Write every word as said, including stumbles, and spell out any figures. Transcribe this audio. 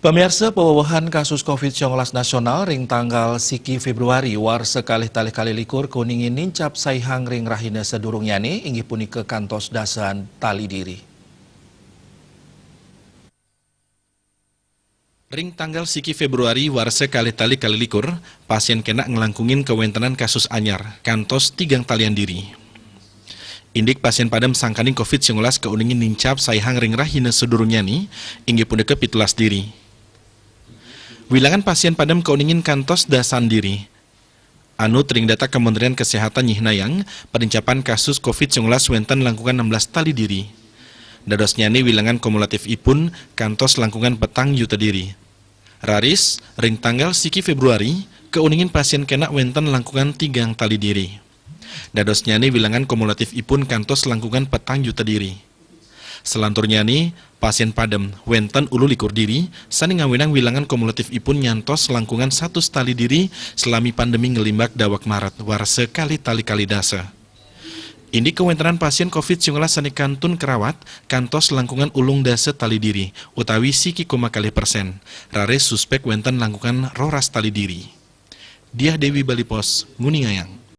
Pamiarsa, pawewehan kasus covid sembilan belas nasional ring tanggal siki Februari warsa kalih tali kali likur kauningin nincap saihang ring rahina sadurungnyane, inggih punika kantos dasan tali diri. Ring tanggal siki Februari warsa kalih tali kali likur, pasien kenak nglangkungin kawentenan kasus anyar, kantos tigang talian diri. Indik pasien padem sangkaning covid sembilan belas kauningin nincap saihang ring rahina sadurungnyane, inggih punika pitulas diri. Wilangan pasien padem kauningin kantos dasan diri. Anut ring data Kementerian Kesehatan nyihnayang, panincapan kasus covid sembilan belas wenten langkungan enam belas tali diri. Dadosnyane wilangan kumulatifipun kantos langkungan petang yuta diri. Raris, ring tanggal siki Februari, kauningin pasien kenak wenten langkungan tigang tali diri. Dadosnyane wilangan kumulatifipun kantos langkungan petang yuta diri. Salanturnyane, pasien padem wenten ulu likur diri, sane ngawinang wilangan kumulatifipun nyantos langkungan satus tali diri salami pandemi nglimbak daweg Maret warsa kalih tali kali dasa. Indik kawentenan pasien covid sembilan belas sane kantun karawat kantos langkungan ulung dasa tali diri, utawi siki koma kalih persen, raris suspek wenten langkungan roras tali diri. Diah Dewi, Bali Post, nguningayang.